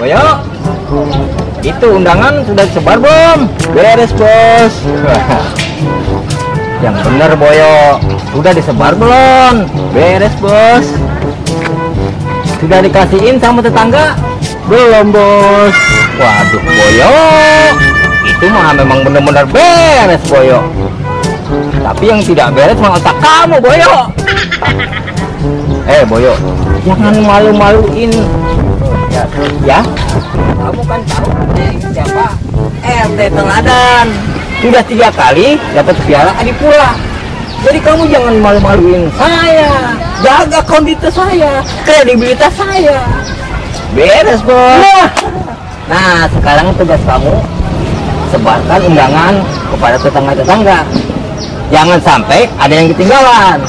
Boyo, itu undangan sudah disebar belum? Beres bos. Yang bener Boyo, sudah disebar belum? Beres bos. Sudah dikasihin sama tetangga? Belum bos. Waduh Boyo, itu mah memang bener-bener beres Boyo. Tapi yang tidak beres mah otak kamu Boyo. Boyo, jangan malu-maluin ya. Kamu kan tahu siapa RT Teladan. Sudah 3 kali dapat piala Adipura. Jadi kamu jangan malu-maluin saya. Jaga kondisi saya, kredibilitas saya. Beres bos. Nah sekarang tugas kamu sebarkan undangan kepada tetangga-tetangga. Jangan sampai ada yang ketinggalan.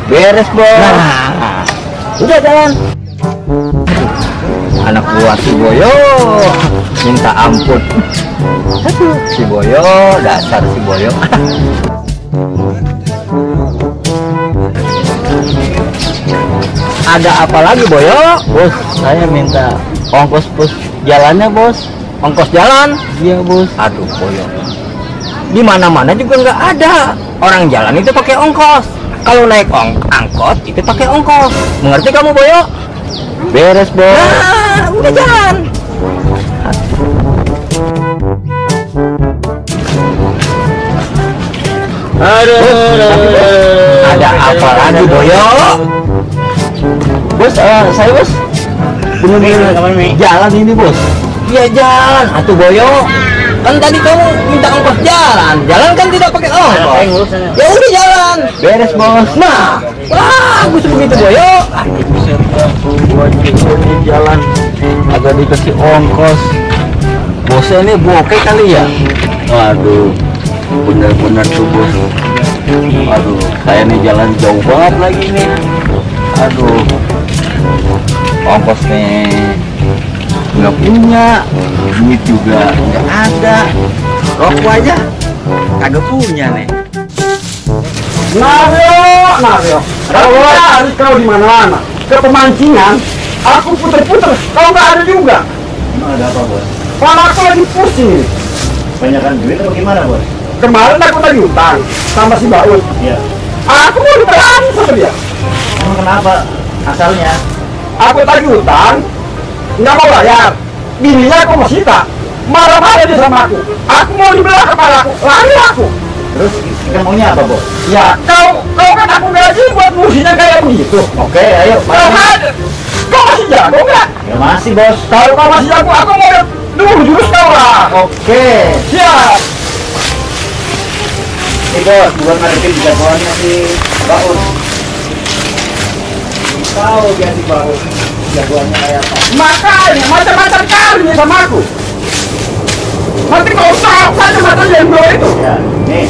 Beres bos. Nah, udah jalan. Anak buah si Boyo minta ampun. Si Boyo, dasar si Boyo. Ada apa lagi Boyo? Bos, saya minta ongkos bos jalannya bos. Ongkos jalan? Iya bos. Aduh Boyo, di mana-mana juga nggak ada. Orang jalan itu pakai ongkos. Kalau naik angkot itu pakai ongkos. Mengerti kamu Boyo? Beres bos. Nah, udah jalan. Ada apa lagi Boyo? Bos, saya bos bener-bener jalan ini bos. Iya jalan. Atuh Boyo, kan tadi kamu minta ongkos jalan. Jalan kan tidak pakai ongkos. Ya udah jalan. Beres bos. Nah, bagus begitu Boyo. Ini jalan agak dikasih ongkos. Bosnya ini bokeh kali ya. Waduh, bener-bener tuh bos. Aduh, saya nih jalan jauh banget lagi nih. Aduh, ongkos nih nggak punya, duit juga nggak ada, rokok aja kagak punya nih. Nario, kalau harus kau di mana-mana, ke pemancingan, aku puter-puter, kau nggak ada juga. Ada apa bos? Kalau aku lagi pusing nih. Banyakan duit atau gimana bos? Kemarin aku tadi utang sama si Baut. Iya. Aku mau ditelan sama dia. Emang kenapa? Asalnya? Aku tadi utang, nggak mau bayar. Bininya aku masih tak. Marah-marah dia sama aku. Aku mau dibelah kepala aku, lari aku. Terus kita maunya apa bos? Ya kau kan aku gaji buat musinya kayak begitu. Oke, ayo. Kau masih jago nggak? Ya masih bos. Kalau kau masih jago, aku mau dulu jurus kau lah. Oke. Siap. Nih bos, buat ngadepin jadwalnya si Baus. Tahu dia si Baus jadwalnya kayak apa? Makanya macam-macam kali nih sama aku. Nanti kau tahu saja mata jemblo itu. Ya, nih.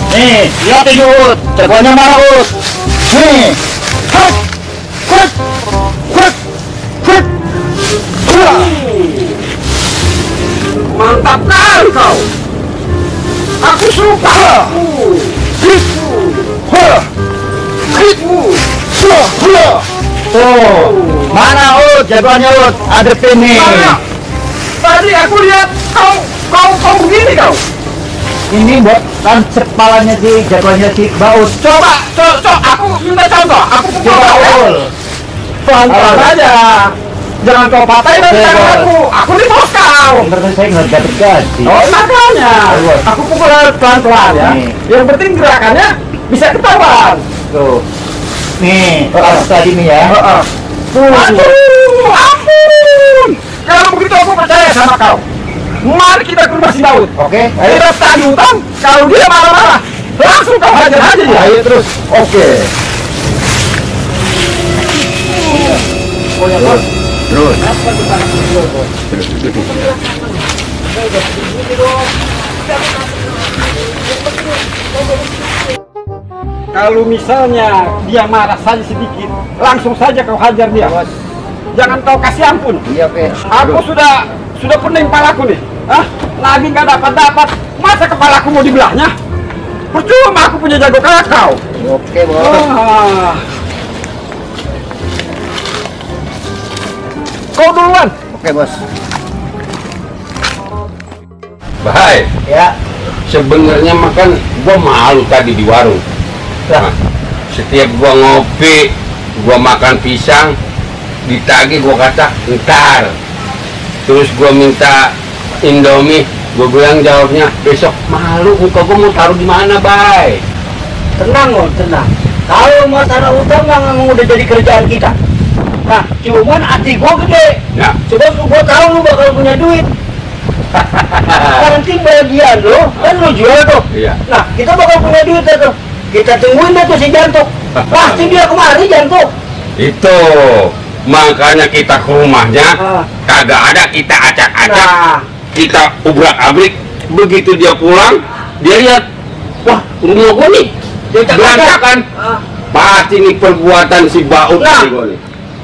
Nih, lihat Ut, jadwalnya mana Ut? Nih. Hut. Hut. Hut. Hut. Mantap kali kau. Aku suka. Tuh, mana Ut? Jadwalnya Ut, adepin nih. Tadi aku lihat kau begini kau. Ini buat lancet palanya si jadwalnya si Baus. Coba, aku minta contoh. Aku pukul kau. Pelan-pelan aja. Jangan kau patahin dari tangan aku. Aku nih bos kau. Terus saya nggak dapat gaji. Oh makanya. Aku pukul pelan-pelan ya. Yang penting gerakannya bisa ketahuan. Tuh. Nih, pas tadi nih ya. Aduh, ampun. Kalau begitu aku percaya sama kau. Mari kita ke rumah si Daud. Oke, ayo. Kita tagih utang. Kalau dia marah-marah, langsung kau hajar aja dia. Ayo terus. Oke. Terus. Terus. Kalau misalnya dia marah saja sedikit, langsung saja kau hajar dia. Jangan kau kasih ampun. Iya, oke. Aku sudah pening kepalaku nih. Lagi nggak dapat. Masa kepalaku mau dibelahnya? Percuma aku punya jago kayak kau. Oke, Bos. Ah. Kau duluan. Oke, Bos. Bahai, Ya. sebenarnya makan gua malu tadi di warung. Nah, setiap gua ngopi, gua makan pisang, ditagih gua kata ntar. Terus gua minta Indomie, gua bilang jawabnya besok. Malu, muka gua mau taruh di mana, Bay? Tenang, Bos, tenang. Kalau masalah utang memang udah jadi kerjaan kita. Nah, cuman hati gua gede. Ya. Sebab gua tahu lu bakal punya duit. Nanti bagian lo, kan lo jual tuh. Iya. Nah, kita bakal punya duit tuh. Kita tungguin deh tuh si Jantuk. Pasti dia kemari Jantuk. Itu makanya kita ke rumahnya, Ah. kagak ada, kita acak-acak, Nah, kita ubrak-abrik. Begitu dia pulang, dia lihat, wah rumah gua nih dia berantakan. Ah. Pasti nih perbuatan si Baut Nah. nih gua nih.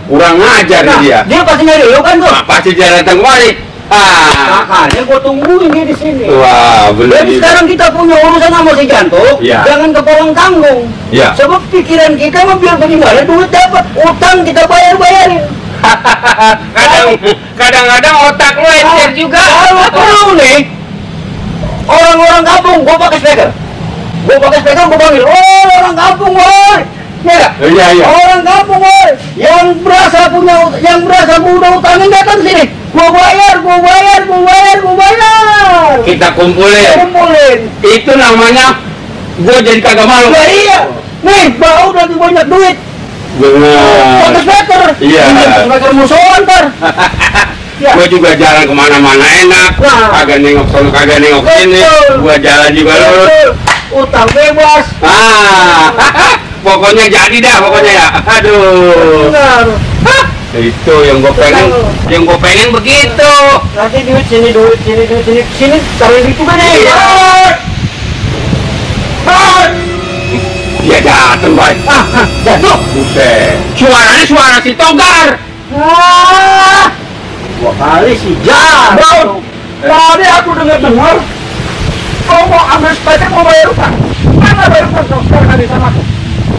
Kurang ajar Nah, nih dia. dia pasti nyari lo kan tuh. Nah, pasti dia datang kemari. Makanya gua tungguin dia di sini. Wah, Jadi bener. sekarang kita punya urusan sama si Jantuk, Iya. jangan kepolang tanggung. Iya. Sebab pikiran kita mah biar bagaimana duit dapat, utang kita bayar-bayarin. Kadang-kadang otak lu encer juga. Kalau perlu nih, orang-orang kampung, gua pakai speaker. Gua pakai speaker, gua panggil, oh orang kampung, woi. Ya nggak? Iya, iya. Orang kampung, woi. Yang berasa udah utangin datang sini. Gua bayar. Kita kumpulin. Kumpulin. Itu namanya gua jadi kagak malu. Ya iya. Nih, bau lagi banyak duit. Pakai Bener. speaker. Iya. Speaker musuhan ntar. Ya. Gua juga jalan kemana-mana enak. Nah. Kagak nengok sono, kagak nengok sini. Betul. Gua jalan juga lurus. Betul. Utang bebas. Pokoknya jadi dah pokoknya ya. Aduh. Benar. Itu yang gue pengen begitu. Nanti duit sini, taruh duit juga nih. Dia dateng, Bay. Jatuh. Buset. Suaranya suara si Togar. Dua kali sih jatuh. Tadi aku dengar kau mau ambil sepeda mau bayar utang. Mana bayar utang kau sekarang di sana?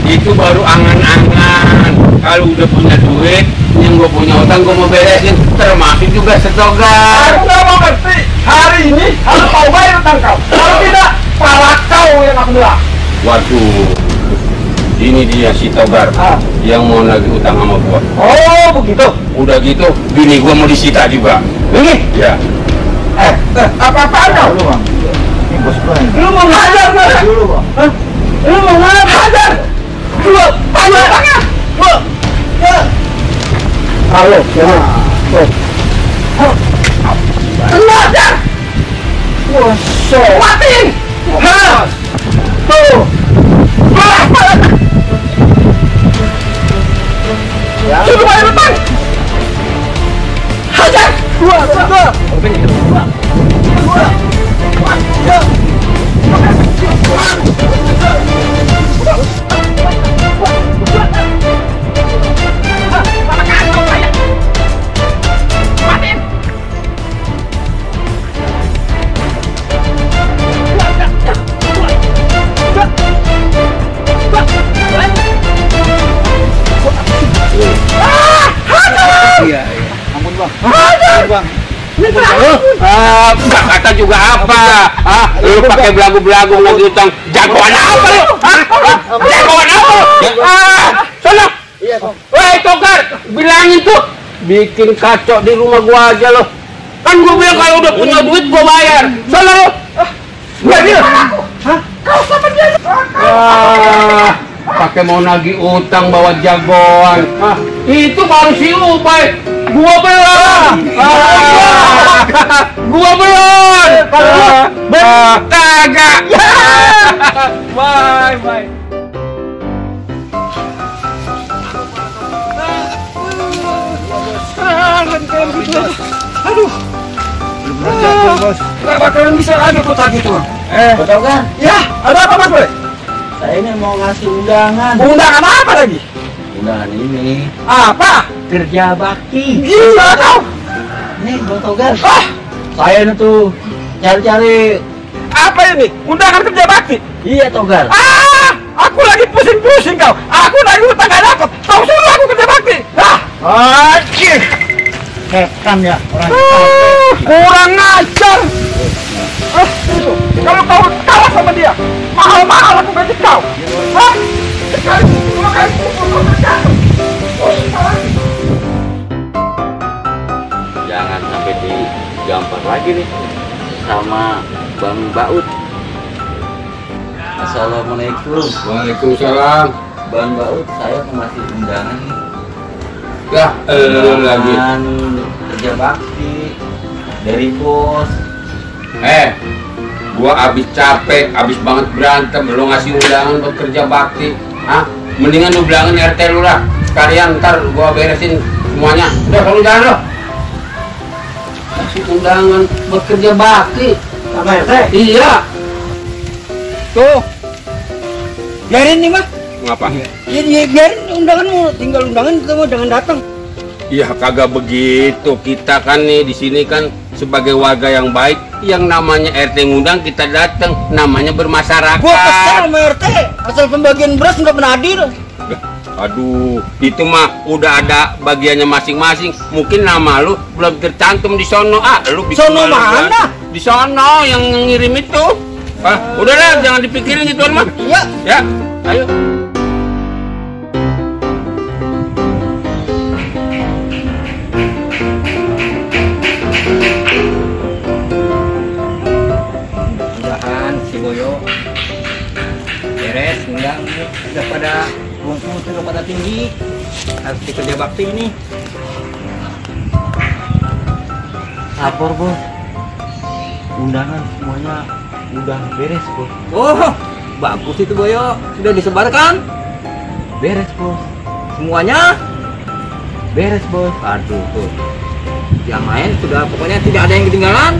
Itu baru angan-angan. Kalau udah punya duit, yang gue punya utang gue mau beresin. Termasuk juga setogar. Aku nggak mau ngerti. Hari ini harus kau bayar utang kau. Kalau tidak, pala kau yang aku bilang. Waduh. Ini dia si Togar yang mau nagih utang sama gua. Oh begitu. Udah gitu, bini gua mau disita juga. Ini. Ya. Apa-apaan kau? Ini bos gua. Lu mau ngajar nggak? Dulu bang. Lu mau ngajar? Lu tanya tangan. Lu. Ya. Halo. Ngajar. Kuatin. Hah. Tuh. Ya. Suruh bayar utang. Hajar. Dua. Enggak kata juga apa? Lu pakai belagu-belagu lagi utang. Jagoan apa lu? Jagoan apa lu? Sono. Iya bang. Woi Togar, bilangin tuh. Bikin kacau di rumah gua aja lo. Kan gua bilang kalau udah punya duit gua bayar. Sono lu. Gua dia. Kau sama dia. Pakai mau nagih utang bawa jagoan. Itu baru si Ubay. Gua belum. Gua belum. Kagak. Bye. Aduh. Bos. Gak bakalan bisa lagi tuh tadi tuh. Betul kan? Ya, ada apa Mas Boy? Saya ini mau ngasih undangan. Undangan apa lagi? Undangan ini Apa? kerja bakti. Gila kau. Nih Bang Togar. Ah, Saya ini tuh cari-cari Apa ini? Undangan kerja bakti? Iya Togar. Aku lagi pusing-pusing kau. Aku lagi utang gak dapat. Kau suruh aku kerja bakti. Acih. Setan ya orang. Kurang ajar. Kalau kau kalah sama dia, mahal-mahal aku gaji kau. Sekali dua kali pukul kau terjatuh. Jangan sampai digampar lagi nih sama Bang Baut. Assalamualaikum. Waalaikumsalam. Bang Baut, saya masih undangan nih. Ya, lagi. Undangan kerja bakti dari bos. Gua abis capek, abis banget berantem, lu ngasih undangan buat kerja bakti. Mendingan lu bilangin RT lu lah. Sekalian ntar gua beresin semuanya. Udah, kalau jalan lo. Kasih undangan buat kerja bakti. Sama RT? Iya. Tuh. Biarin nih, Mas. Ngapa? Ya, biarin undanganmu, tinggal undangan kita jangan datang. Iya, kagak begitu. Kita kan nih di sini kan sebagai warga yang baik, yang namanya RT ngundang kita datang, namanya bermasyarakat. Gua kesel sama RT, asal pembagian beras nggak pernah hadir. Aduh, itu mah udah ada bagiannya masing-masing. Mungkin nama lu belum tercantum di sono. Lu bikin Sono malu gua. mana? Di sono yang ngirim itu. Udahlah, jangan dipikirin gituan mah. Iya. Ya, ayo. Si Boyo beres, enggak udah pada bungkus, udah pada tinggi, harus dikerja bakti ini. Sabar bos. Undangan semuanya udah beres bos. Oh, bagus itu Boyo, sudah disebarkan Beres bos. semuanya. Beres bos. Aduh tuh, yang lain sudah pokoknya tidak ada yang ketinggalan.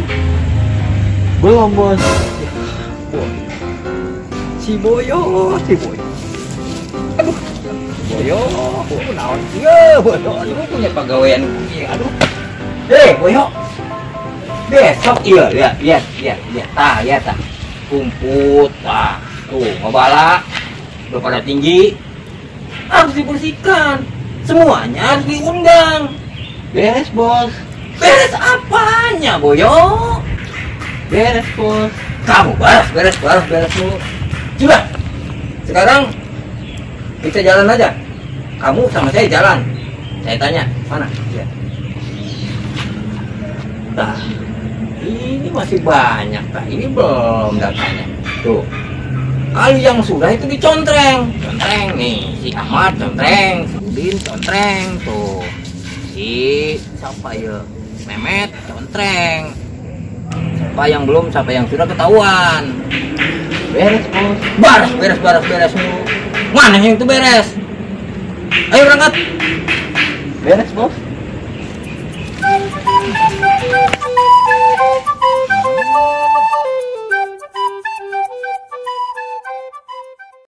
Belum bos. Si Boyo. Aduh, Boyo, naon ya Boyo, aduh punya pegawaian. Aduh, Boyo, besok iya lihat, lihat, kumput, tuh ngobala, udah pada tinggi, harus dibersihkan, semuanya harus diundang. Beres bos. Beres apanya Boyo? Beres bos. Kamu beres dulu. Sudah. Sekarang kita jalan aja. Kamu sama saya jalan. Saya tanya, mana? Ya. Nah, ini masih banyak, Kak. Ini belum datanya. Tuh. Kali yang sudah itu dicontreng. Contreng nih, si Ahmad contreng, si Udin contreng tuh. Si siapa ya? Memet contreng. Siapa yang belum, siapa yang sudah ketahuan. Beres bos. Beres dulu. Mana yang itu beres? Ayo berangkat. Beres bos.